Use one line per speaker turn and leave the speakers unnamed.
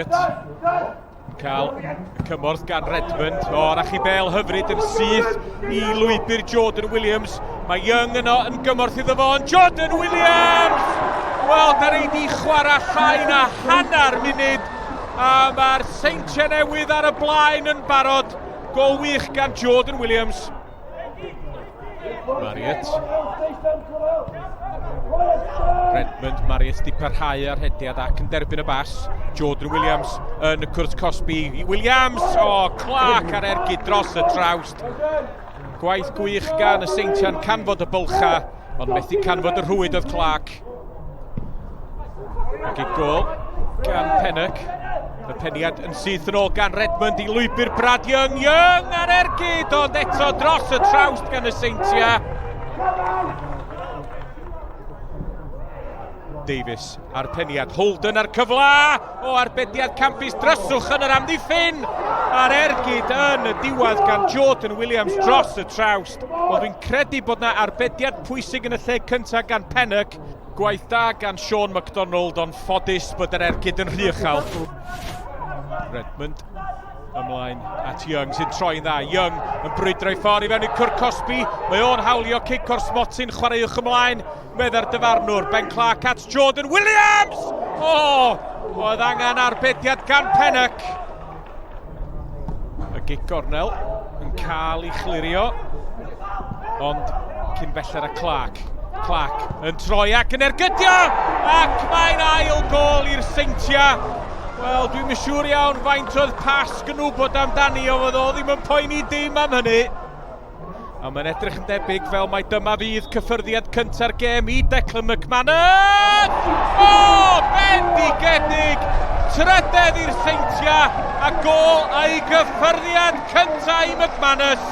Marriott yn cael y cymorth gan Redmond. O, na chi bel hyfryd yn syth i lwybr Jordan Williams. Mae Young yno yn gymorth iddo fo, ond Jordan Williams! Wel, da ni wedi chwarae llai na hanner munud, a mae'r Seintiau Newydd ar y blaen yn barod. Gol wych gan Jordan Williams. Marriott. Redmond, Marriott di parhau ar rhediad ac yn derbyn y bas. Jordan Williams yn y cwrt cosbi. Williams! O, oh, Clark ar ergyd dros y trawst. Gwaith gwych gan y Seintiau'n canfod y bylcha, ond methu canfod y rhwyd oedd Clark. Ac i gol gan Pennock. Y peniad yn syth yn ôl gan Redmond i lwybr Brad Young. Young ar ergyd, ond eto dros y trawst gan y Seintiau. Davies a'r peniad. Holden a'r cyfla o arbediad campus dryswch yn yr amddiffyn a'r ergyd yn y diwedd gan Jordan Williams dros y trawst. Wel, dwi'n credu bod na arbediad pwysig yn y lle cyntaf gan Pennock. Gwaith da gan Sean McDonald, ond ffodus bod yr ergyd yn rhy uchel. Redmond ymlaen at Young sy'n troi'n dda. Young yn brwydro ei ffordd i fewn i Cwrt Cosby. Mae o'n hawlio cic o'r smotyn, chwaraewch ymlaen, medda'r dyfarnwr. Ben Clark at Jordan Williams! O, oh, oedd angen arbediad gan Pennock. Y gic gornel yn cael ei chlirio, ond cyn belled â Clark. Clark yn troi ac yn ergydio, ac mae'n ail gol i'r Seintiau. Wel, dwi'n yn siŵr iawn faint oedd Pasg yn wybod amdani, ond oedd o ddim yn poeni dim am hynny. A mae'n edrych yn debyg fel mai dyma fydd cyffyrddiad cynta'r gêm i Declan McManus! O, bendigedig! Trydedd i'r Seintiau a gôl a'i gyffyrddiad cyntaf i McManus!